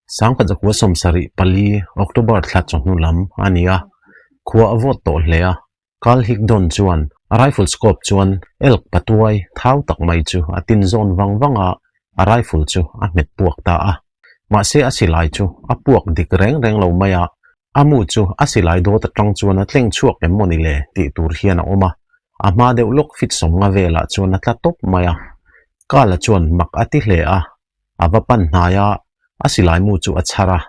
1974 October thla chawhnu lam a ni a, khua a vawt tawh hle a. Carl Higdon chuan a rifle scope chuan elk patuai thau tak mai chu a tin zawn vang vang a, a rifle chu a hmet puak ta a. Mahse a silai chu a puak dik reng reng lo mai a, a mu chu a silai dawt atang chuan a tleng chhuak em mawni le tih tur hian a awm a, a hma deuh lawk fit sawmnga velah chuan a tla tawp mai a. Carl-a chuan mak a ti hle a, a va pan hnai a, a silai mu chu a chhar a.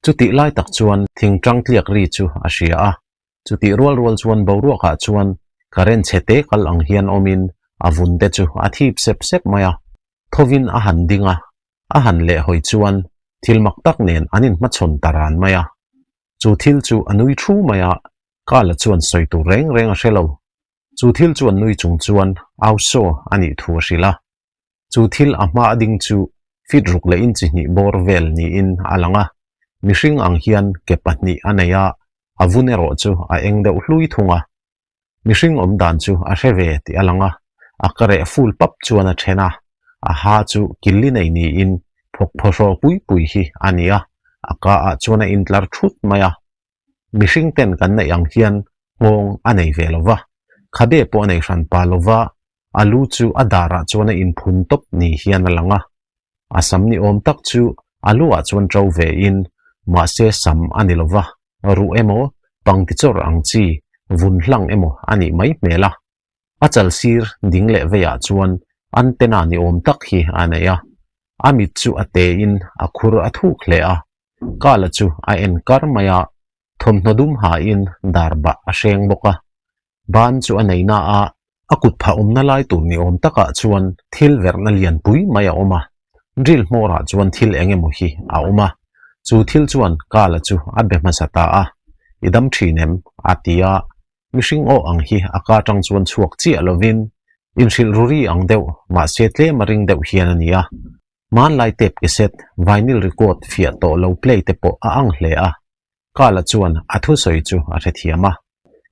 Chutih lai tak chuan thingtang tliak ri chu a hria a, chutih rual rual chuan boruakah chuan current chhe te kal ang hian awmin a vun te chu a thip sep sep mai a. Thovin a han ding a, a han lehhawi chuan thil mak tak nen an inhmachhawn ta ran mai a. Chu thil chu a nui thu mai a, Kala chuan sawi tur reng reng a hre lo. Chu thil chu an nui chung chuan au saw a nih thu a hrilh a. Chu thil a hma a ding chu feet ruk leh inchi hnih bawr vel niin a lang a, mihring ang hian ke pahnih a nei a, a vun erawh chu a eng deuh hlui thung a. Mihring awm dan chu a hre ve tih a lang a, a ka reh ful pap chuan a then a, a ha chu killi nei niin phawk phawhraw pui pui hi a ni a, a ka ah chuan a intlar thut mai a. Mihring ten kan neih ang hian nghawng a nei ve lo va, khabe pawh a nei hran pa lo va, A lu chu a darah chuan a inphun tawp ni hian a lang a. A sam ni awm tak chu a lu ah chuan ṭo ve in, mahse sam a ni lo va, ruh emaw, pangti chawr ang chi, vun hlang emaw a nih mai hmel a. A chal sir ding leh vei ah chuan antenna ni awm tak hi a nei a. A mit chu a te in a khur a thuk hle a. Kala chu a en kar mai a, thawmhnaw dum ha in dar bah a hreng bawk a. Ban chu a nei na a, a kut phah awmna lai tur ni awm takah chuan thil verhna lian pui mai a awm a. Drill hmawrah chuan thil eng emaw hi a awm a, chu thil chuan Kala chu a be hmasa ta a, I dam thin em? a ti a, mihring aw ang hi a ka tang chuan chhuak chiah lovin inhrilh ru ri ang deuh, mahse tlem a ring deuh hian a ni a. Hmanlai tape cassette, vinyl record fiah tawh lo play te pawh a ang hle a, Kala chuan a thusawi chu a hrethiam a,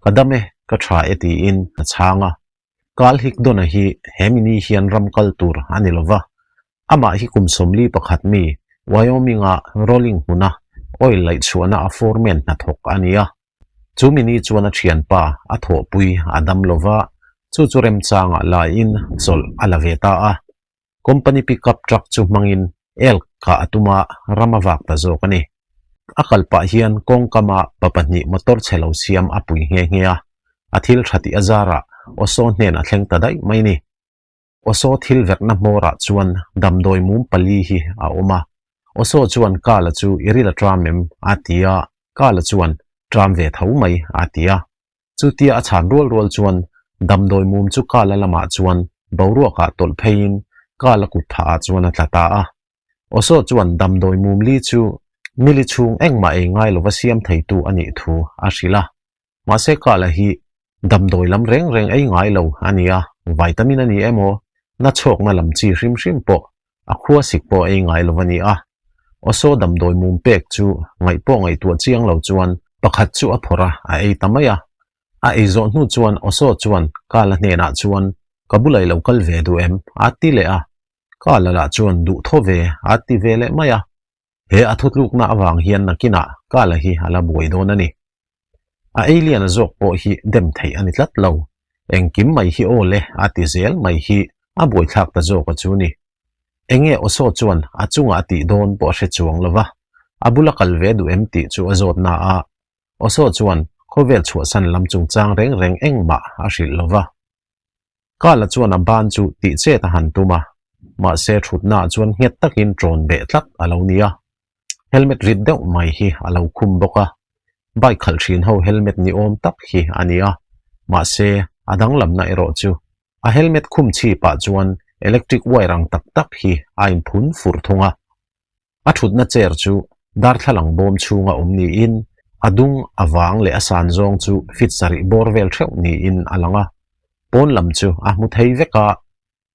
Ka dam e, ka tha e tiin a chhang a. Kal Higdon-a hi he mini hian ram kal tur a ni lova, amah hi kum 41 mi Wyoming-a Rolling hmuna oil laih chhuahna a foreman hnathawk a ni a. Chu mini chuan a thianpa a thawhpui a dam lova, chu chu remchangah laiin chawlh a la ve ta a. Company pickup truck chu hmangin elk kah a tum a, ram a vak ta zawk a ni. A kal pah hian kawngkama pa pahnih motor chhe lo siam a pui nghe nghe a, a thil tha tih a zarah Oso hnen a thleng ta daih mai ni. Oso thil verhna hmawrah chuan damdawi mum pali hi a awm a, Oso chuan Kala chu i ril a tram em? a ti a, Kala chuan tram ve tho mai a ti a. Chutia a chhan rual rual chuan damdawi mum chu Kala lamah chuan boruakah tawlh pheiin Kala kut thahah chuan a tla ta a. Oso chuan damdawi mum li chu nili chhung engmah ei ngai lova siam theitu a nih thu a hrilh a. Mahse Kala hi damdawi lam reng reng ei ngai lo a ni a, vitamin a ni emaw, na chhawkna lam chi hrim hrim pawh a khua sik pawh ei ngai lo a ni a. Oso damdawi mum pek chu ngaih pawh ngaihtuah chiang lo chuan pakhat chu a phawrh a, a ei ta mai a. A ei zawh hnu chuan Oso chuan Kala hnenah chuan, Ka bulah i lo kal ve duh em? a ti leh a. Kala lah chuan duh thaw ve a ti ve leh mai a. He a thutlukna avang hian nakinah Kala hi a la buai dawn a ni. A ei lian a zawk pawh hi dem theih a ni tlat lo. Engkim mai hi aw le a ti zel mai hi a buaithlak ta zawk a chu ni. Enge Oso chuan a chungah a tih dawn pawh a hre chuang lo va, a bula kal ve duh em tih chu a zawt na a. Oso chuan khawvel chhuahsan lam chungchang reng reng engmah a hrilh lo va. Kala chuan a ban chu tih chet a han tum a, mahse thutnaah chuan nghet takin ṭawn beh tlat a lo ni a. Helmet rit deuh mai hi a lo khum bawk a, bike khalh thin ho helmet ni awm tak hi a ni a, mahse a danglamna erawh chu a helmet khum chhipah chuan electric wire ang tak tak hi a inphun fur thung a. A thutna chair chu darthlalang bawm chhunga awm niin a dung a vang leh a san zawng chu fit sarih bawr vel theuh niin a lang a, pawn lam chu a hmu thei vek a,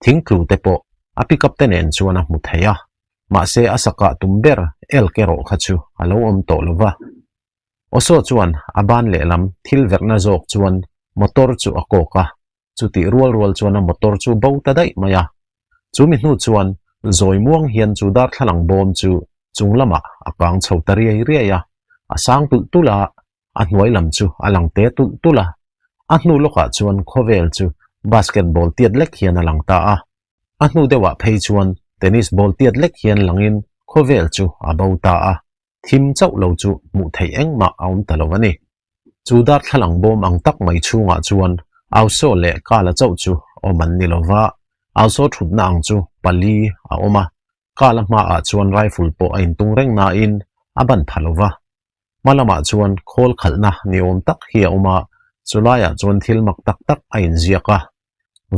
thingtlu te pawh a pickup te nen chuan a hmu thei a, mahse a sakah tum ber elk erawh kha chu a lo awm tawh lo va. Oso chuan a ban lehlam thil verhna zawk chuan motor chu a kawk a, chutih rual rual chuan a motor chu bo ta daih mai a. Chu mi hnu chuan zawi muang hian chu darthlalang bawm chu Chung lamah a kang chho ta riai riai a, a sang tulh tulh a, a hnuai lam chu a lang te tulh tulh a. A hnu lawkah chuan khawvel chu basketball tiat lek hian a lang ta a. A hnu deuhah phei chuan tennis ball tiat lek hian langin khawvel chu a bo ta a, thim chauh lo chu hmuh theih engmah a awm ta lo a ni. Chu darthlalang bawm ang tak mai chhungah chuan Ausaw leh Kala chauh chu awm an ni lo va, Ausaw thutna ang chu pali a awm a, Kala hmaah chuan rifle pawh a intung reng nain a ban pha lo va. Hma lamah chuan khawl khalhna ni awm tak hi a awm a, chulaiah chuan thil mak tak tak a inziak a.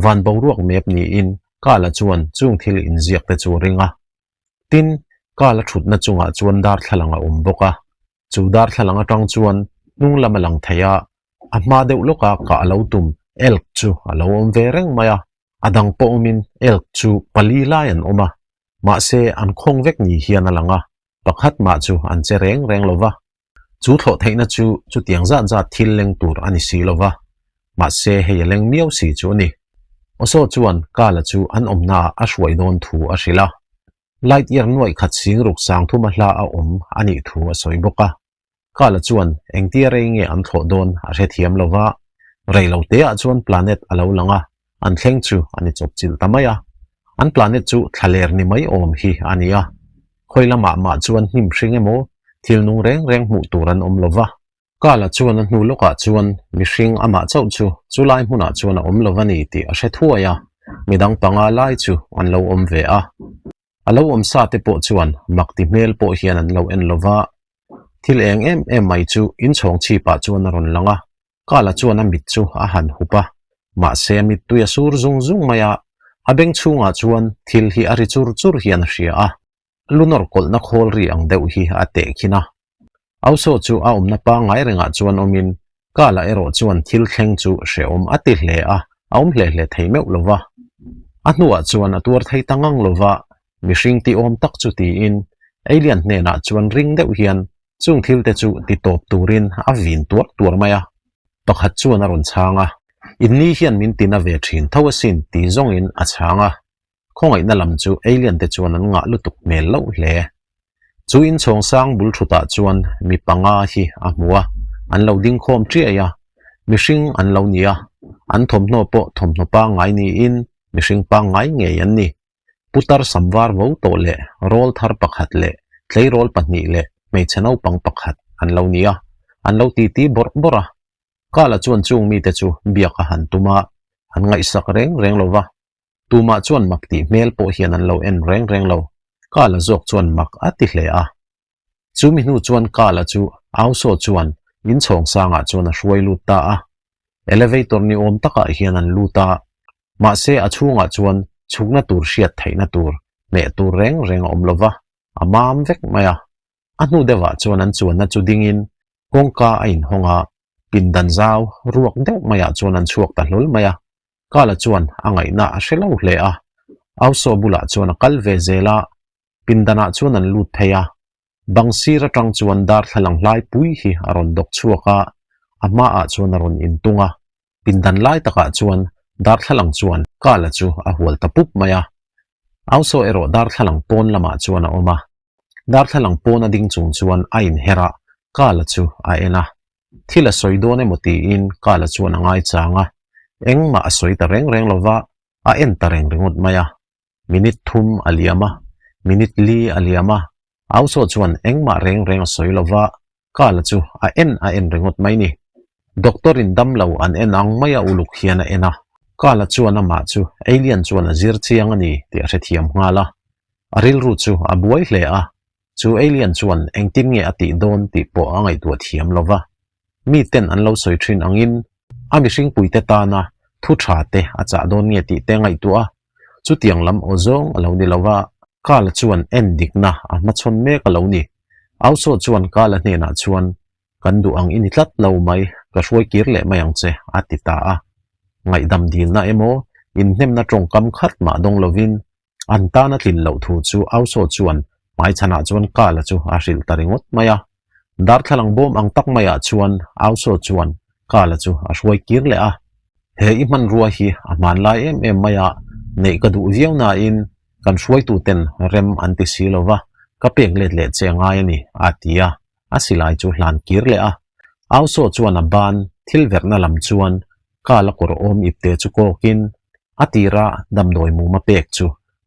Van boruak mep niin Kala chuan chung thil inziak te chu a ring a. Tin, Kala thutna chungah chuan darthlalang a awm bawk a. Chu darthlalang atang chuan hnung lam a lang thei a, a hma deuh lawka kah a lo tum elk chu a lo awm ve reng mai a. A dang pawh awmin elk chu pali lai an awm a, mahse an khawng vek ni hian a lang a, pakhat mah chu an che reng reng lo va. Chu thlawh theihna chu chutiang zat zat thil leng tur a ni si lo va, mahse hei a leng miau si chu a ni. Awsaw chuan Kala chu an awmnaah a hruai dawn thu a hrilh a. Light year nuaih khat sing ruk sang thuma hla a awm a nih thu a sawi bawk a. Kala chuan engtia rei nge an thlawh dawn a hrethiam lo va, rei lo teah chuan planet a lo lang a, an thleng chu a ni chawpchilh ta mai a. An planet chu thlaler ni mai awm hi a ni a. Khawi lamah mah chuan hnim hring emaw thil nung reng reng hmuh tur an awm lo va. Kala chuan a hnu lawkah chuan mihring amah chauh chu chulai hmunah chuan a awm lo va ni tih a hre thuai a, midang panga lai chu an lo awm ve a. A lo awm sa te pawh chuan mak ti hmel pawh hian an lo en lo va. Thil eng em em mai chu inchhawng chhipah chuan a rawn lang a, Kala chuan a mit chu a han hup a, mahse a mittui a sur zung zung mai a, a beng chhungah chuan thil hi a ri chur chur hian a hria a, lunawr kawlhna khawl ri ang deuh hi a teh khin a. Ausaw chu a awmna pangngai rengah chuan awmin Kala erawh chuan thil thleng chu hrehawm a ti hle a, a awm hle hle thei meuh lo va. A hnuah chuan a tuar thei ta ngang lo va, mihring ti awm tak chu tiin Alien hnenah chuan ring deuh hian chung thil te chu ti tawp turin a vin tuar tuar mai a. Pakhat chuan a rawn chhang a, Inni hian min tina ve thin tho asin ti zawngin a chhang a. Khawngaihna lam chu alien te chuan an ngah lutuk hmel loh hle. Chu inchhawng sang bul thutah chuan mi panga hi a hmu a, an lo ding khawm chiai a. Mihring an lo ni a, an thawmhnaw pawh thawmhnaw pangngai niin mihring pangngai ngei an ni. Putar samvar vo tawh leh rawl thar pakhat leh tleirawl pahnih leh hmeichhe naupang pakhat an lo ni a, an lo titi bawrh bawrh a. Kala chuan chung mite chu biak a han tum a, an ngaihsak reng reng lo va. Tumah chuan mak tih hmel pawh hian an lo en reng reng lo. Kala zawk chuan mak a ti hle a. Chu mi hnu chuan Kala chu Ausaw chuan inchhawng sangah chuan a hruai lut ta a. Elevator ni awm takah hian an lut a. Mahse a chhungah chuan chhukna tur hriat theihna tur, hmeh tur reng reng a awm lo va, a mam vek mai a. A hnu deuhah chuan an chuanna chu dingin kawngka a inhawng a, pindan zau ruak deuh maiah chuan an chhuak ta hlawl mai a. Kala chuan a ngaihna a hre lo hle a, Ausaw bulah chuan a kal ve zel a, pindanah chuan an lut phei a. Bang sir atang chuan darthlalang hlai pui hi a rawn dawk chhuak a, a hmaah chuan a rawn intung a. Pindan lai takah chuan darthlalang chuan Kala chu a hual ta pup mai a. Ausaw erawh darthlalang pawn lamah chuan a awm a. Darthlalang pawn a ding chung chuan a inher a, Kala chu a en a. Thil a sawi dawn emaw tiin Kala chuan a ngaichang a, engmah a sawi ta reng reng lova, a en ta reng ringawt mai a. Minute thum a liam a, minute li a liam a, Ausaw chuan engmah reng reng a sawi lova, Kala chu a en a en ringawt mai ni. Doctor in damlo an en ang mai a uluk hian a en a, Kala chuan amah chu alien chuan a zir chiang a ni tih a hrethiam nghal a. A rilru chu a buai hle a, Chu alien chuan engtin nge a tih dawn tih pawh a ngaihtuah thiam lo va. Mi ten an lo sawi thin angin a mihringpuite tana thu tha te a chah dawn nge tih te ngaihtuah a, chutiang lam aw zawng a lo ni lo va. Kala chuan en dikna a hmachhawn mek a lo ni. Ausaw chuan Kala hnenah chuan, Kan duh ang i ni tlat lo mai, ka hruai kir leh mai ang che, a ti ta a. Ngaihdam dilna emaw, inhnemna tawngkam khat mah dawng lovin An tan a tlin loh thu chu Ausaw chuan hmaichhanah chuan Kala chu a hrilh ta ringawt mai a. Darthlalang bawm ang tak maiah chuan Ausaw chuan Kala chu a hruai kir leh a. He i hmanrua hi a hmanlai em em mai a, neih ka duh viau nain kan hruaituten rem an ti si lo va, Ka pek let leh che a ngai a ni, a ti a, a silai chu hlan kir leh a. Ausaw chuan a ban thil verhna lam chuan Kala kawr awm ipte chu kawkin a tira damdawi mum a pek chu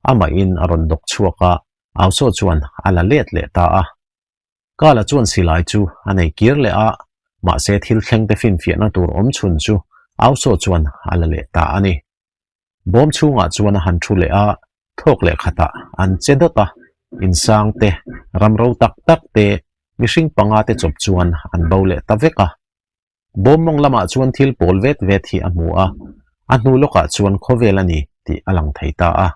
amahin a rawn dawk chhuak a, Ausaw chuan a la let leh ta a. Kala chuan silai chu a nei kir leh a, mahse thil thlengte finfiahna tur awm chhun chu Ausaw chuan a la leh ta a ni. Bawm chhungah chuan a han thu leh a, thawk leh khatah an che dawt a, insang te, ram ro tak tak te, mihring panga te chawp chuan an bo leh ta vek a. Bawm mawng lamah chuan thil pawl vet vet hi a hmu a, a hnu lawkah chuan khawvel a ni tih a lang thei ta a.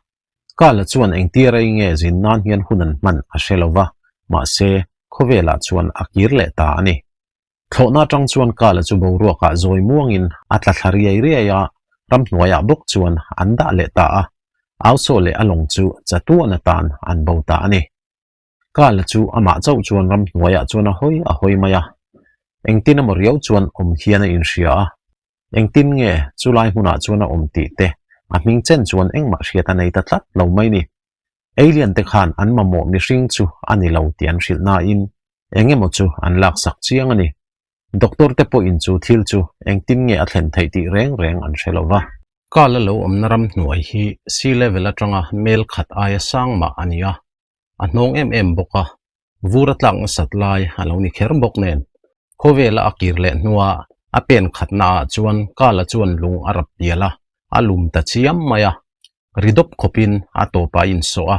Kala chuan engtir rei nge zin nan hian hun an hman a hre lo va, mahse khawvelah chuan a kir leh ta a ni. Thlawhna atang chuan Kala chu boruakah zawi muangin a tla thla riai riai a, ramhnuaiah bawk chuan an dah leh ta a, Ausaw leh a lawng chu chatuan atan an bo ta a ni. Kala chu amah chauh chuan ramhnuaiah chuan a hawi a hawi mai a, engtin emaw riau chuan awm hian a inhria a, engtin nge chulai hmunah chuan a awm tih te a hming chen chuan engmah hriat a nei ta tlat lo mai ni. Alien te khan an mamawh mihring chu a ni lo tih an hrilh nain Eng emaw chu an laksak chiang a ni. Doctor te pawhin chu thil chu engtin nge a thlen theih tih reng reng an hre lo va. Kala lo awmna ram hnuai hi sea level atanga mel khat aia sang mah a ni a, a hnawng em em bawk a, vur a tlak nasat lai a lo ni kher bawk nen. Khawvela a kir leh hnua a pen khatna ah chuan Kala chuan lung a rap pial a, a lum ta chiam mai a. Ri dawp khawpin a tawpah a insawh a,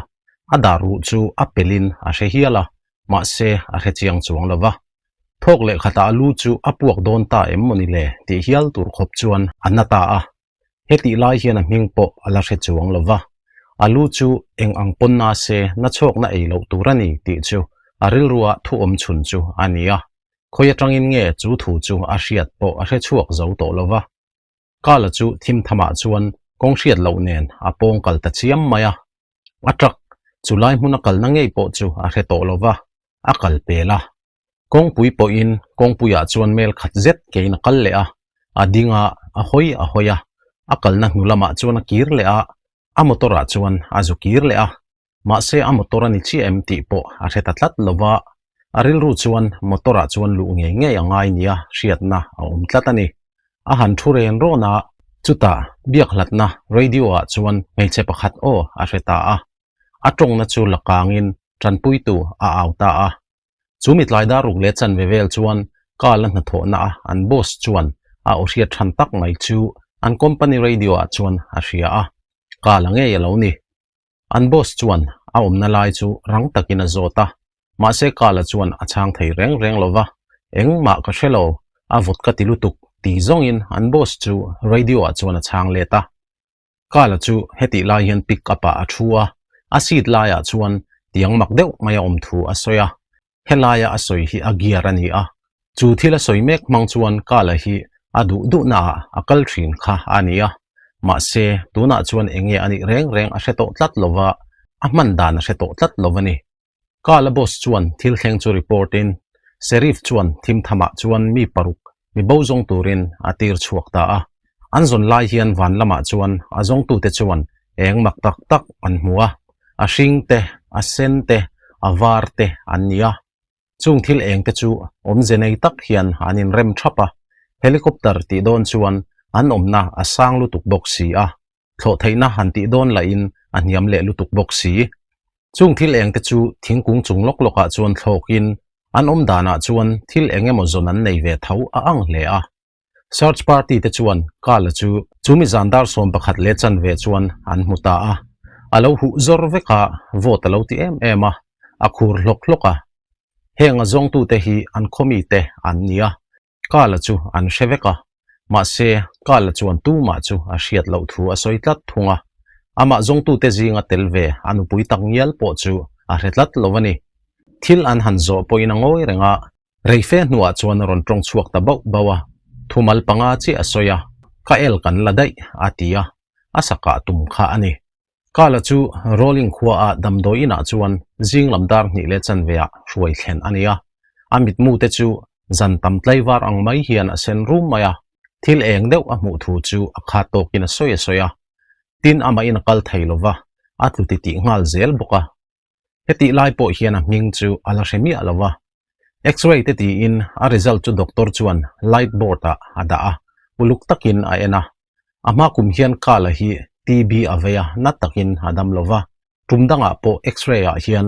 a dar ruh chu a pelin a hre hial a, mahse a hre chiang chuang lo va. Thawk leh khatah a lu chu a puak dawn ta em mawni le tih hial tur khawp chuan a na ta a. Hetih lai hian a hming pawh a la hre chuang lo va. A lu chu eng ang pawn na se na chhawkna ei loh tur a ni tih chu a rilrua thu awm chhun chu a ni a. Khawi atangin nge chu thu chu a hriat pawh a hre chhuak zo tawh lo va. Kala chu thim thamah chuan kawng hriat loh nen a pawng kal ta chiam mai a. A truck chu lai hmun a kalna ngei pawh chu a hre tawh lo va, a kal pel a. Kawngpui pawhin kawngpuiah chuan mel khat zet kein a kal leh a, a ding a, a hawi a hawi a, a kalna hnu lamah chuan a kir leh a, a motor ah chuan a zu kir leh a. Mahse a motor a ni chiah em tih pawh a hre ta tlat lo va, a rilru chuan motor ah chuan luh ngei ngei a ngai nia hriatna a awm tlat a ni. A han thu ren rawn a, chutah biak hlatna radio ah chuan hmeichhe pakhat aw a hre ta a, a tawngna chu la kangin tanpuitu a au ta a. Chu mitlai dar ruk leh chanve vel chuan car la hnathawhna a an boss chuan a aw hriat than tak mai chu an company radio ah chuan a hria a, car la ngei a lo ni. An boss chuan a awmna lai chu rang takin a zawt a, mahse Kala chuan a chhang thei reng reng lo va, Engmah ka hre lo, a vawt ka ti lutuk, ti zawngin an boss chu radio ah chuan a chhang let a. Kala chu hetih lai hian pick up ah a thu a, a seat laiah chuan tiang mak deuh mai a awm thu a sawi a, Helaia a sawi hi a gear a ni a, chu thil a sawi mek hmang chuan Kala hi a duh duhnaah a kal thin kha a ni a, mahse tunah chuan eng nge a nih reng reng a hre tawh tlat lo va, a hman dan a hre tawh tlat lo a ni. Kala boss chuan thil thleng chu report in Sheriff chuan thim thamah chuan mi paruk mi bo zawng turin a tir chhuak ta a, an zawn lai hian van lamah chuan a zawngtute chuan eng mak tak tak an hmu a, a hring te, a sen te, a var te an ni a. Chung thil eng te chu awmze nei tak hian an inrem thap a, helicopter tih dawn chuan an awmna a sang lutuk bawk si a, thlawh theihna han tih dawn lahin a hniam leh lutuk bawk si. Chung thil eng te chu thingkung chung lawk lawkah chuan thlawkin an awm danah chuan thil eng emaw zawn an nei ve tho a ang hle a. Search party te chuan Kala chu chumi zan dar 11 leh chanve chuan an hmu ta a. A lo huh zawr vek a, vawt a lo ti em em a, a khur hlawk hlawk a. Heng a zawngtute hi an khawmi te an ni a, Kala chu an hre vek a, mahse Kala chuan tumah chu a hriat loh thu a sawi tlat thung a. Amah zawngtute zinga tel ve a nupui tak ngial pawh chu a hre tlat lo a ni. Thil an han zawh pawhin a ngawi reng a, reife hnuah chuan a rawn tawng chhuak ta bauh bauh a, thumal panga chiah a sawi a, Ka el kan la daih a ti a, a sakah tum kha a ni. Kala chu Rolling khuaah damdawi inah chuan zing lam dar hnih leh chanveah hruai thlen a ni a. A mitmu te chu zan tam tlaivar ang mai hian a sen rum mai a, thil eng deuh a hmuh thu chu a khat tawkin a sawi a sawi a. Tin, amahin a kal thei lo va, a tlu titih nghal zel bawk a. Hetih lai pawh hian a hming chu a la hre miah lo va. X-ray te tiin a result chu doctor chuan light board ah a dah a, uluk takin a en a. A hma kum hian Kala hi TB a vei a, na takin a dam lo va. Tum dangah pawh X-ray ah hian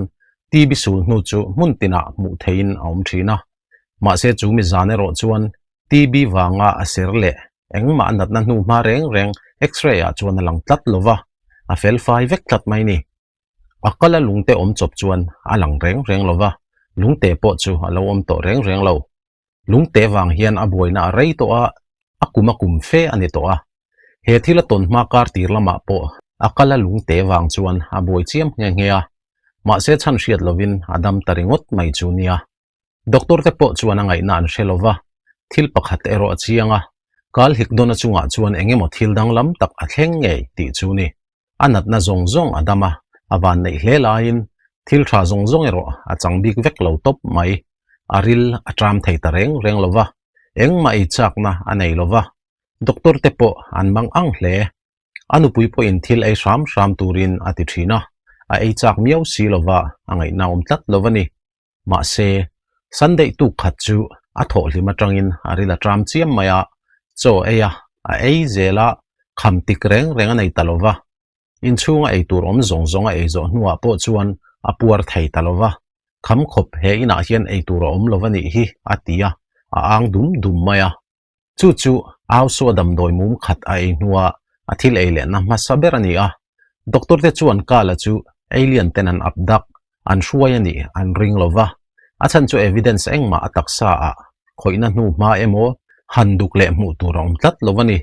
TB sul hnu chu hmun tinah hmuh theihin a awm thin a. Mahse chu mi zan erawh chuan TB vanga a ser leh engmah a natna hnu hma reng reng X-ray ah chuan a lang tlat lo va, a fel fai vek tlat mai ni. A kala lungte awm chawp chuan a lang reng reng lo va, lungte pawh chu a lo awm tawh reng reng lo. Lungte vang hian a buaina a rei tawh a, a kum a kum fe a ni tawh a. He thil a tawn hma kar tir lamah pawh a kala lungte vang chuan a buai chiam nghe nghe a, mahse chhan hriat lovin a dam ta ringawt mai chu nia. Doctor te pawh chuan a ngaihna an hre lo va, thil pakhat erawh a chiang a, Carl Higdon-a chungah chuan eng emaw thil danglam tak a thleng ngei tih chu ni. A natna zawng zawng a dam a, a van neih hle laiin thil tha zawng zawng erawh a chang bik vek lo tawp mai. A ril a ṭam thei ta reng reng lo va, engmah ei chakna a nei lo va, doctor te pawh an mang ang hle. A nupui pawhin thil ei hram hram turin a ti ṭhin a, a ei chak miau si lo va, a ngaihna awm tlat lo a ni. Mahse, Sunday tuk khat chu a thawh hlim atangin a ril a ṭam chiam mai a, chaw ei a, a ei zel a, kham tik reng reng a nei ta lo va. Inchhunga ei tur awm zawng zawng a ei zawh hnuah pawh chuan a puar thei ta lo va, Kham khawp he inah hian ei tur a awm lo va nih hi, a ti a, a ang dum dum mai a. Chu chu Ausaw damdawi mum khat a ei hnua a thil ei lehna hmasa ber a ni a. Doctor te chuan Kala chu alien ten an abduct, an hruai a nih an ring lo va. A chhan chu evidence engmah a taksa ah khawihna hnu hma emaw han duk leh hmuh tur a awm tlat lo a ni.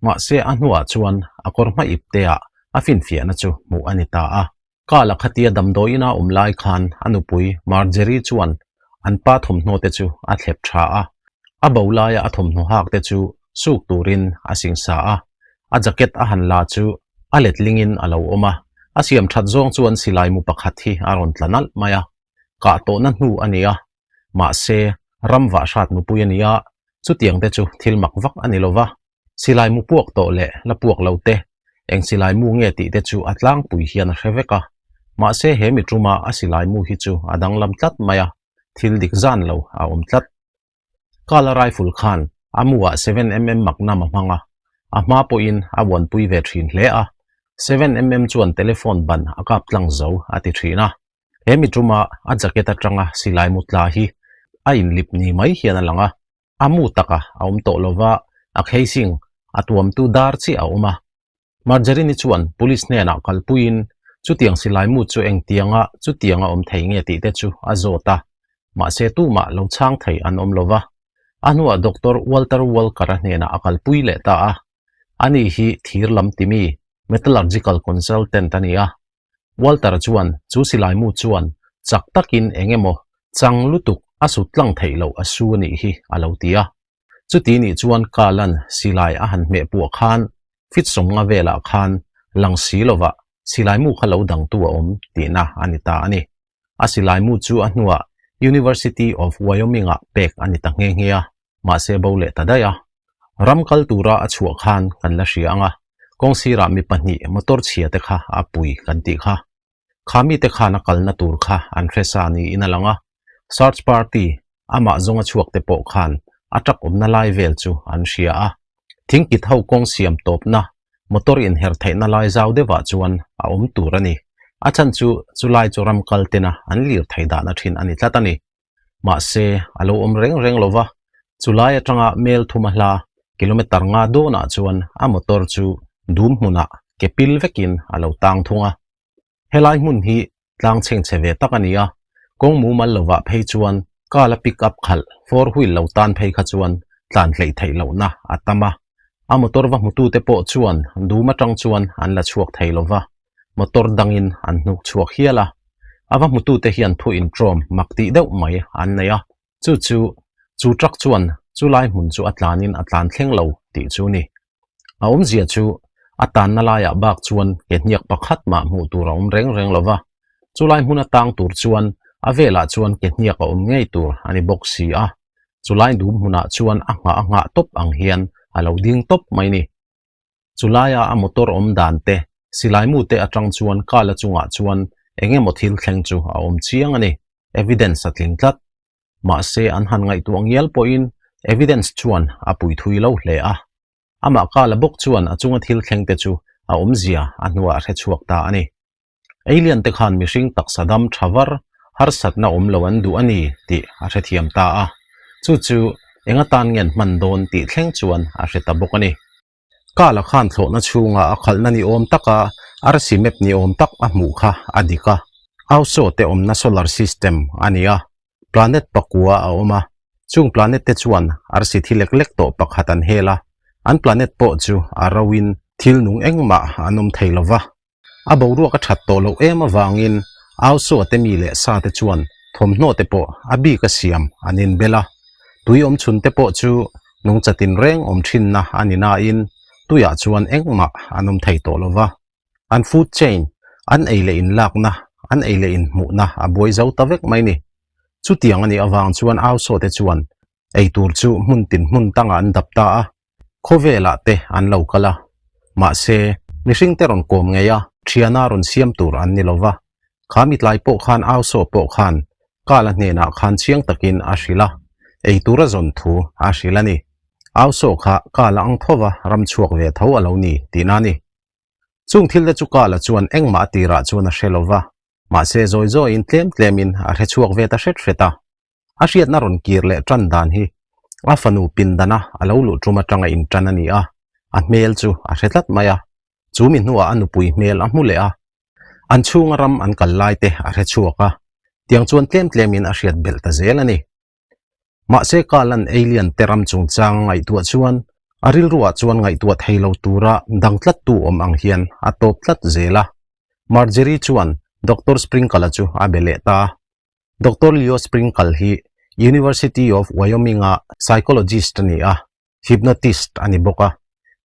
Mahse a hnuah chuan a kawr hma ip te ah a finfiahna chu hmuh a ni ta a. Kala khatia damdawi ina awm lai khan a nupui Marjorie chuan an pa thawmhnaw te chu a thlep tha a, a bo laia a thawmhnaw hak te chu suk turin a singsa a, a jacket a han la chu a letlingin a lo awm a, a siam that zawng chuan silai mu pakhat hi a rawn tla nalh mai a, kah tawhna hnu a ni a, mahse ram vah hrat nupui a ni a, chutiang te chu thil mak vak a ni lo va. Silai mu puak tawh leh la puak lo te, eng silai mu nge tih te chu a tlangpui hian a hre vek a. Mahse he mi tuma a silai mu hi chu a danglam tlat mai a, thil dik zan lo a awm tlat. Kala rifle khan a mu ah 7mm Magnum a hmang a, a hma pawhin a uanpui ve thin hle a, 7mm chuan telephone ban a kap tlang zo a ti thin a. He mi tuma a jacket atanga silai mu tla hi a inlip ni mai hian a lang a, A mu taka a awm tawh lova, a casing a tuamtu dar chiah a awm a. Margarine-i chuan police hnenah kalpuiin chutiang silai mu chu engtianga chutianga awm thei nge tih te chu a zawt a, mahse tumah lo chhang thei an awm lova. A hnuah Doctor Walter Walker-a hnenah a kalpui leh ta a. Ani hi thir lam timi, metallurgical consultant a ni a, Walter chuan chu silai mu chuan chak takin eng emaw chang lutuk a sut tlang theih loh a su a nih hi a lo ti a. Chuti nih chuan Kalan silai a han hmeh puah khan fit sawmnga velah khan lang si lovah silai mu kha lo dangtu a awm tihna a ni ta a ni. A silai mu chu a hnuah University of Wyoming-ah pek a ni ta nghe nghe a. Mahse bo leh ta daih a. Ram kal tura a chhuah khan kan la hria ang a, kawng sirah mi pahnih motor chhia te kha a pui kan tih kha. Kha mite khan a kalna tur kha an hre sa niin a lang a, search party amah zawnga chhuak te pawh khan a truck awmna lai vel chu an hria a. Thingkit ho kawng siam tawpna motor inher theihna lai zau deuhah chuan a awm tur a ni. A chhan chu chulai chu ram kal tena an lir thei dahna thin a ni tlat a ni. Mahse, a lo awm reng reng lo va, chulai atanga mel thuma hla kilometer nga dawnah chuan a motor chu dum hmunah ke pil vekin a lo tang thung a. Helai hmun hi tlang chhengchhe ve tak a ni a, kawng mumal lovah phei chuan kala pick up khalh four wheel lo tan phei kha chuan tlan hleih theih lohna a tam a. A motor va hmutute pawh chuan dum atang chuan an la chhuak thei lo va, motor dangin an hnuk chhuak hial a, a va hmutute hian thu intrawm mak tih deuh mai an nei a, chu chu chu truck chuan chu lai hmun chu a tlanin a tlan thleng lo tih chu ni. A awmzia chu a tanna laiah bak chuan ke hniak pakhat mah hmuh tur a awm reng reng lo va, chu lai hmun a tang tur chuan a velah chuan ke hniak a awm ngei tur a ni bawk si a, chu lai dum hmunah chuan a nghah a nghah tawp ang hian a lo ding tawp mai ni. Chulaia a motor awm dan te, silai mu te atang chuan Kala chungah chuan Eng emaw thil thleng chu a awm chiang a ni. Evidence a tling tlat. Mahse an han ngaihtuah ngial pawhin evidence chuan a pui thui lo hle a. Amah Kala bawk chuan a chunga thil thleng te chu a awmzia a hnuah a hre chhuak ta a ni. Alien te khan mihring taksa dam tha var harsatna awm lo an duh a ni tih a hrethiam ta a. Chu chu eng atan nge an hman dawn tih thleng chuan a hre ta bawk a ni. Kala khan thlawhna chhunga a khalhna ni awm taka arsi map ni awm tak a hmuh kha a dik a. Ausaw te awmna solar system a ni a, planet pakua a awm a, chung planet te chuan arsi thi lek lek tawh pakhat an hel a, an planet pawh chu a roin thil nung engmah an awm thei lova. A boruak a that tawh loh em avangin Ausaw te mi leh sa te chuan thawmhnaw te pawh a bik a siam an inbel a. Tui awm chhun te pawh chu nungcha tinreng awm thinna a ni nain tuiah chuan engmah an awm thei tawh lova. An food chain, an ei leh inlakna, an ei leh inhmuhna a buai zo ta vek mai ni. Chutiang a nih avang chuan Ausaw te chuan ei tur chu hmun tin hmun tangah an dap ta a. Khawvelah te an lo kal a, mahse, mihring te rawn kawm ngei a, thiana rawn siam tur an ni lo va. Kha mitlai pawh khan Ausaw pawh khan Kala hnenah khan chiang takin a hrilh a, ei tur a zawn thu a hrilh a ni. Ausaw kha Kala ang thova ram chhuak ve tho a lo ni tihna a ni. Chung thil te chu Kala chuan engmah a tirah chuan a hre lo va, mahse zawi zawiin tlem tlemin a hre chhuak ve ta hret hret a. A hriatna rawn kir leh tan dan hi a fanu pindana a lo luh tum atanga intan a ni a, a hmel chu a hre tlat mai a. Chu mi hnuah a nupui hmel a hmu leh a, an chhunga ram an kal lai te a hre chhuak a, tiang chuan tlem tlemin a hriat belh ta zel a ni. Mahse Kalan alien te ram chungchang a ngaihtuah chuan a rilruah chuan ngaihtuah thei lo tura dang tlattu awm ang hian a tawp tlat zel a. Marjorie chuan Doctor Sprinkle-a chu a be leh ta a. Doctor Leo Sprinkle hi University of Wyoming-a psychologist a ni a, hypnotist a ni bawk a.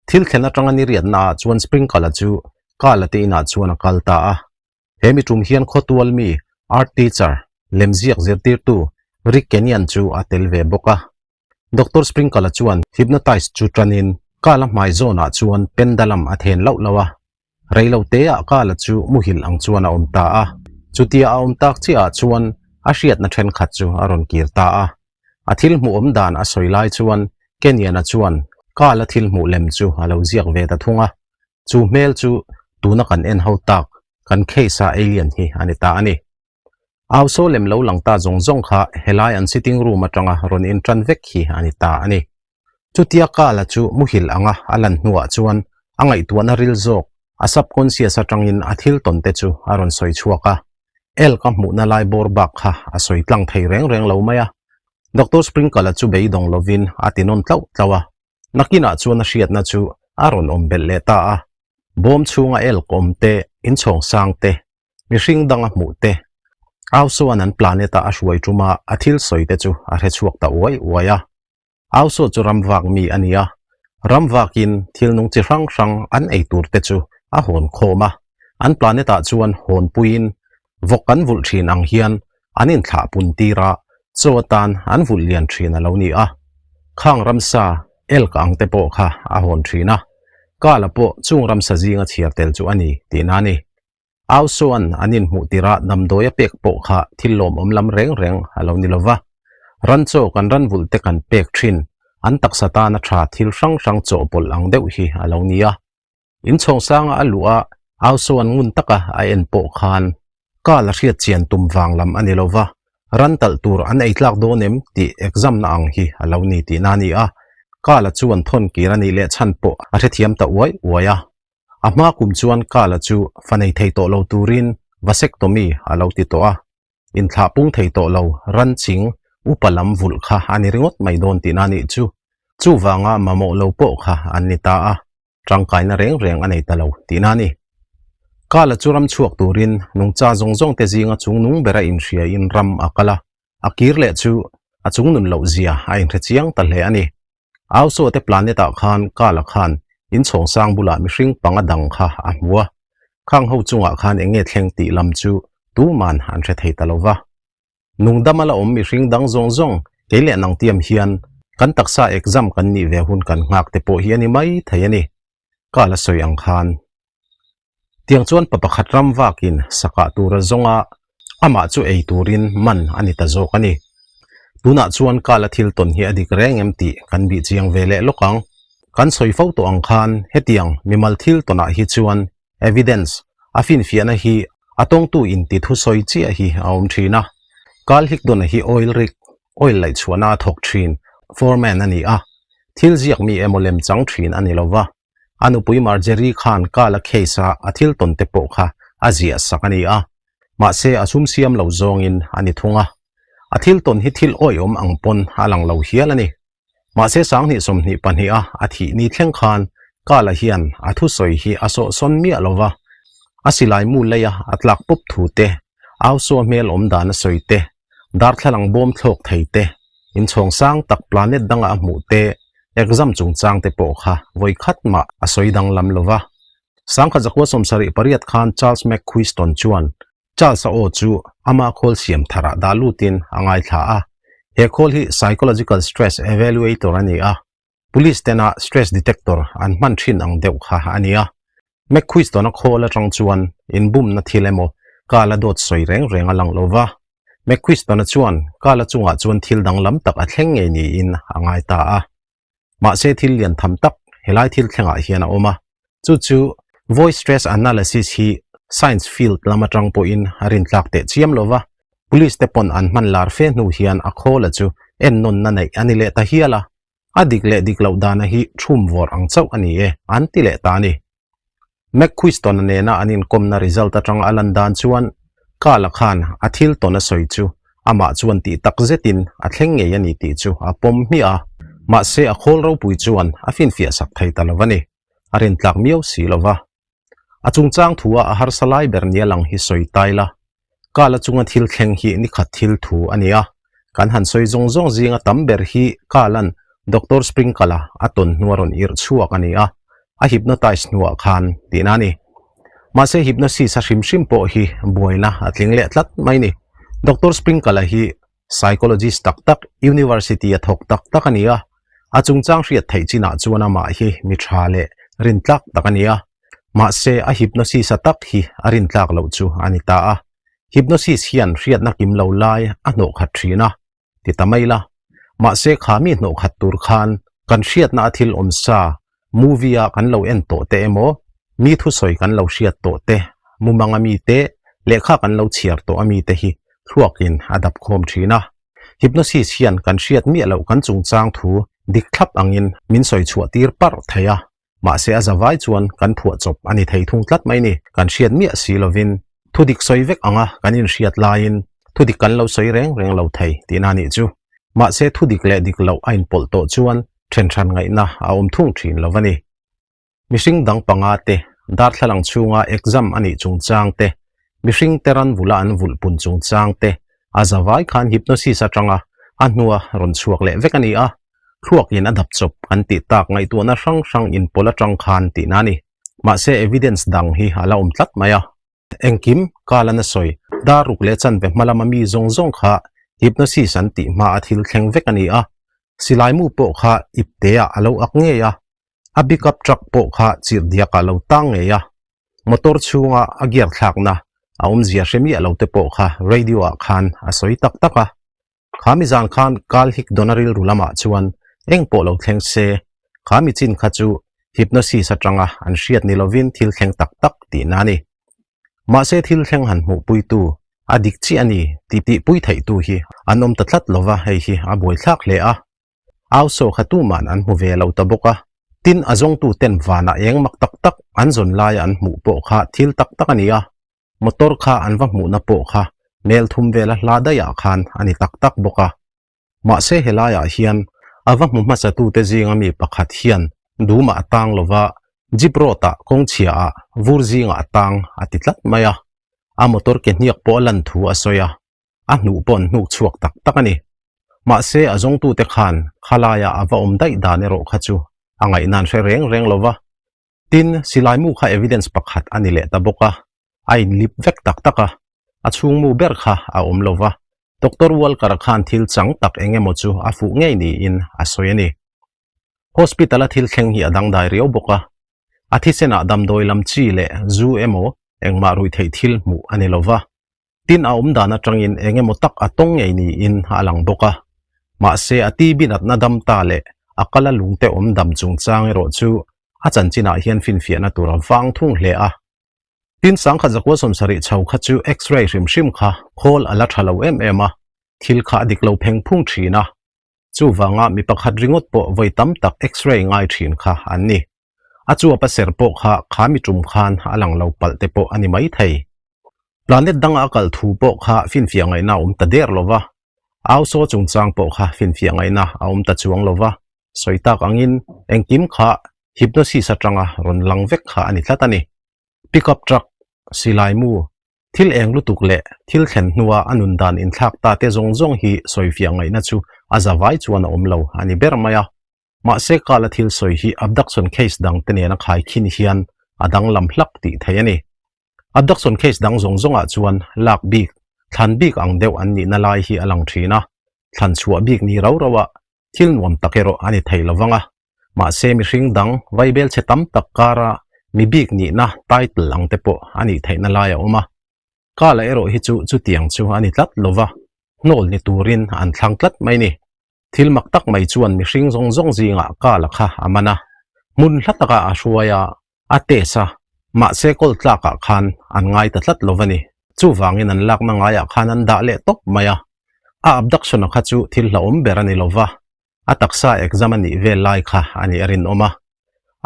Thil thlen atanga ni riatnaah chuan Sprinkle-a chu Kala te inah chuan a kal ta a. He mi tum hian khawtual mi, art teacher, lemziak zirtirtu Rick Kenyon chu a tel ve bawk a. Doctor Sprinkle-a chuan hypnotize chu tanin Kala hmai zawnah chuan pendulum a then lauh lauh a. Reilo teah Kala chu muhil ang chuan a awm ta a. Chutia a awm tak chiahah chuan a hriatna thenkhat chu a rawn kir ta a. A thil hmuh awm dan a sawi lai chuan Kenyan-a chuan Kala thil hmuh lem chu a lo ziak ve ta thung a. Chu hmel chu tuna kan en ho tak kan case-a alien hi a ni ta a ni. Au saw lem lo lang ta zawng zawng kha helai an sitting room atanga rawn intan vek hi a ni ta a ni. Chutia Kala chu muhil anga a lan hnuah chuan a ngaihtuahna ril zawk a subconscious atangin a thil tawn te chu a rawn sawi chhuak a. Elk a hmuhna lai bawr bak kha a sawi tlang thei reng reng lo mai a. Doctor Sprinkle-a chu beidawng lovin a ti nawn tlauh tlauh a. Nakinah chuan a hriatna chu a rawn awm belh leh ta a. Bawm chhunga elk awm te, inchhawng sang te, Mihring dang a hmuh te, Au chuan an planet a a hruai ṭuma a thil sawi te chu a hre chhuak ta uai uai a. Au saw chu ramvak mi a ni a, ramvakin thil nung chi hrang hrang an ei tur te chu a hawn khawm a, an planet ah chuan hawn puiin vawk an vulh ṭhin ang hian an inthlah pun tir a, chaw atan an vulh lian ṭhin a lo ni a. Khang ramsa, elk ang te pawh kha a hawn ṭhin a, Kala pawh chung ramsa zinga chhiar tel chu a ni tihna a ni. Au chuan an inhmuh tirah damdawi a pek pawh kha thil lawmawm lam reng reng a lo ni lo va. Ran chaw kan ran vulh te kan pek thin, an taksa tana tha thil hrang hrang chawhpawlh ang deuh hi a lo ni a. Inchhawng sanga a luh a, Au chuan ngun taka a en pawh khan ka la hriat chian tum vang lam a ni lo va, ran talh tur an ei tlak dawn em tih exam na ang hi a lo ni tihna a ni a. Ka la chuan thawn kir a nih leh chhan pawh a hrethiam ta uai uai a. A hma kum chuan Kala chu fa nei thei tawh lo turin vasectomy a lo ti tawh a, inthlah pung thei tawh lo ran ching upa lam vulh kha a ni ringawt mai dawn tihna a nih chu. Chuvanga mamawh lo pawh kha an ni ta a, tangkaina reng reng a nei ta lo tihna a ni. Kala chu ram chhuak turin nungcha zawng zawng te zinga chungnung bera inhriain ram a kal a, a kir leh chu a chungnun loh zia a inhre chiang ta hle a ni. Ausaw te planet ah khan Kala khan inchhawng sang bulah mihring panga dang kha a hmu a, khang ho chungah khan eng nge thleng tih lam chu tuman an hre thei ta lo va. Nungdama la awm mihring dang zawng zawng kei leh nang tiam hian kan taksa exam kan nih ve hun kan nghak te pawh hi a ni mai thei a ni. Kala sawi ang khan. Tiang chuan pa pakhat ram vakin sakah tur a zawng a, amah chu ei turin man a ni ta zawk a ni. Tunah chuan Kala thil tawn hi a dik reng em tih kan bih chiang ve leh lawk ang. Kan sawi fo tawh ang khan hetiang mimal thil tawnah hi chuan evidence, a finfiahna hi a tawngtu inti thusawi chiah hi a awm thin a. Carl Higdon-a hi oil rig, oil laihchhuahna a thawk thin, foreman a ni a. Thil ziak mi emaw lem chang thin a ni lo va. A nupui Marjorie khan Carl-a case-a a thil tawn te pawh kha a ziah sak a ni a. Mahse a sum siam lo zawngin a ni thung a. A thil tawn hi thil awihawm ang pawn a lang lo hial a ni. Mahse 20 22 a a thih ni thleng khan Kala hian a thusawi hi a sawhsawn miah lo va, a silai mu leia a tlak pawp thu te, au saw hmel awm dan a sawi te, darthlalang bawm thlawk thei te, inchhawng sang tak planet danga a hmuh te, exam chungchang te pawh kha vawi khat mah a sawi danglam lo va. 1778 khan Charles McQuiston chuan Charles-a aw chu ama khawl siam tharah dah lutin a ngaithla a. He khawl hi Psychological Stress Evaluator a ni a, Police tena stress detector an hman thin ang deuh kha a ni a. McQuiston-a khawl atang chuan inbumna thil emaw Carl-a dawt sawi reng reng a lang lo va. McQuiston-a chuan Carl-a chungah chuan thil danglam tak a thleng ngei niin a ngai ta a. Mahse thil lian tham tak helai thil thlengah hian a awm a, chu chu voice stress analysis hi science field lam atang pawhin a rintlak teh chiam lo va, police te pawn an hman lar fe hnu hian a khawla chu ennawnna neih a ni leh ta hial a, a dik leh dik loh dana hi chhum vawr ang chauh a ni e an ti leh ta a ni. McQuiston-a nena an inkawmna result atanga a lan dan chuan Carl-a khan a thil tawn a sawi chu amah chuan tih tak zetin a thleng ngei a ni tih chu a pawm hmiah a, mahse a khawl ropui chuan a finfiah sak thei ta lo a ni. A rintlak miau si lo va. A chungchang thua a harsa lai ber nia lang hi sawi tai la, Carl-a chunga thil thleng hi nikhat thil thu a ni a, kan han sawi zawng zawng zinga tam ber hi Carl-a'n Doctor Sprinkle-a a tawn hnua rawn irh chhuak a ni a, a hypnotize hnuah khan tihna a ni. Mahse hypnosis a hrim hrim pawh hi buaina a tling leh tlat mai ni. Doctor Sprinkle-a hi psychologist tak tak, university a thawk tak tak a ni a, a chungchang hriat theih chinah chuan amah hi mi tha leh rintlak tak a ni a, mahse a hypnosis a tak hi a rintlak loh chu a ni ta a, hypnosis hian hriatna kim lo lai a hnawh khat thin a, ti ta mai la. Mahse kha mi hnawh khat tur khan kan hriatna a thil awm sa movie a kan lo en tawh te emaw, mi thusawi kan lo hriat tawh te, mumang a mi te, lehkha kan lo chhiar tawh a mi te hi thluakin a dap khawm thin a. Hypnosis hian kan hriat miah loh kan chungchang thu dik thlap angin min sawi chhuah tir parh thei a, mahse a zavai chuan kan phuah chawp a ni thei thung tlat mai ni. Kan hriat miah si lovin thu dik sawi vek anga kan inhriat laiin thu dik kan lo sawi reng reng lo thei tihna a nih chu. Mahse thu dik leh dik loh a inpawlh tawh chuan Ṭhenhran ngaihna a awm thung ṭhin lo a ni. Mihring dang panga te, darthlalang chhunga exam a nih chungchang te, mihring te ran vula an vulh pun chungchang te, a zavai khan hypnosis aṭanga a hnua rawn chhuak leh vek a ni a, thluakin a dap chawp kan tih tak ngaihtuahna hrang hrang inpawlh aṭang khan tihna a ni. Mahse evidence dang hi a la awm tlat mai a. Engkim, Kalan a sawi, dar ruk leh chanve hma lama mi zawng zawng kha hypnosis an tih hma a thil thleng vek a ni a, silai mu pawh kha ipte ah a lo ak ngei a, a pickup truck pawh kha chirh diak ah lo tang ngei a, motor chhunga a gear thlakna a awmzia hre miah lo te pawh kha radio ah khan a sawi tak tak a. Kha mi zan khan Carl Higdon-a rilru lamah chuan eng pawh lo thleng se, kha mi chin kha chu hypnosis atanga an hriat ni lovin thil thleng tak tak tihna a ni. Mahse thil thleng han hmuhpuitu, a dik chiah a ni tih tihpui theihtu hi an awm ta tlat lova hei hi a buaithlak hle a. Au saw kha tuman an hmu ve lo ta bawk a. Tin a zawngtu ten vanah eng mak tak tak an zawn laia an hmuh pawh kha thil tak tak a ni a. Motor kha an va hmuhna pawh kha mel thum vela hla daihah khan a ni tak tak bawk a. Mahse helaiah hian a va hmu hmasatute zinga mi pakhat hian dumah a tang lova jeep road-ah kawngchhia ah vur zingah a tang a ti tlat mai a. A motor ke hniak pawh a lan thu a sawi a, a hnuh pawh an hnuk chhuak tak tak a ni. Mahse a zawngtute khan khalaia a va awm daih dan erawh kha chu a ngaihnan hre reng reng lova. Tin, silaimu kha evidence pakhat a ni leh ta bawk a, a inlip vek tak tak a, a chhungmu ber kha a awm lo va, Doctor Walker-a khan thil chang tak eng emaw chu a fuh ngei niin a sawi a ni. Hospital-a thil thleng hi a dangdai riau bawk a, a thisenah damdawi lam chi leh zu emaw. Engmah ruihtheih thil hmuh a ni lo va. Tin a awm dan atangin eng emaw tak a tawng ngei niin a lang bawk a. Mahse a TB natna dam ta leh a kala lungte awm dam chungchang erawh chu a chanchinah hian finfiahna tur a vang thung hle a. Tin sangkhat zakua 70 chho kha chu X-ray hrim hrim kha khawl a la tha lo em em a, thil kha a dik lo pheng phung thin a. Chuvanga mi pakhat ringawt pawh vawi tam tak X-ray ngai thin kha an ni. A chuap a ser pawh kha kha mi tum khan a lang lo palh te pawh a ni mai thei. Planet danga a kal thu pawh kha finfiah ngaihna a awm ta der lo va. Au saw chungchang pawh kha finfiah ngaihna a awm ta chuang lo va. Sawi tak angin engkim kha hypnosis atanga rawn lang vek kha a ni tlat a ni. Pickup truck, silai mu, thil eng lutuk leh thil thlen hnua a nun dan inthlak ta te zawng zawng hi sawifiah ngaihna chu a zavai chuan a awm lo a ni ber mai a. Mahse Kala thil sawi hi abduction case dang te nena khaikhin hian a danglam hlak tih theih a ni. Abduction case dang zawng zawngah chuan lak bik, thlan bik ang deuh an nihna lai hi a lang thin a, thlan chhuah bik ni rau rau a thil nuam tak erawh a ni thei lovang a. Mahse mihring dang vaibel chhe tam tak kara mi bik nihna title ang te pawh a nih theihna lai a awm a. Kala erawh hi chu chutiang chu a ni tlat lova, hnawl ni turin an thlang tlat mai ni. Thil mak tak mai chuan mihring zawng zawng zingah Kala kha a man a, hmun hla takah a hruai a, a test a, mahse kawl tlakah khan an ngai ta tlat lo va ni. Chuvangin an lakna ngaiah khan an dah leh tawp mai a. A abduction-a kha chu thil hlauhawm ber a ni lo va, a taksa exam a nih vel lai kha a nih a rinawm a.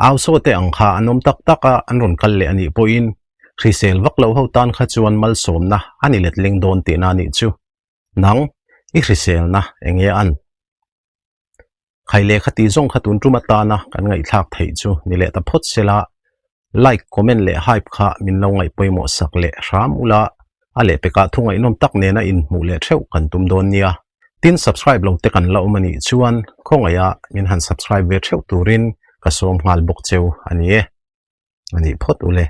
Au saw te ang kha an awm tak tak a, an rawn kal leh a nih pawhin hrisel vak lo ho tan kha chuan malsawmna a ni letling dawn tihna a nih chu. Nang, i hriselna eng nge an? Khai lehkha tih zawng kha tun tum atana kan ngaihthlak theih chu ni leh ta phawt sela, like, comment leh hype kha min lo ngaih pawimawh sak leh hram ula, a lehpekah thu ngaihnawm tak nena inhmuh leh theuh kan tum dawn nia. Tin, subscribe lo te kan la awm a nih chuan khawngaiha min han subscribe ve theuh turin ka sawm nghal bawk cheu a ni e. A nih phawt ule.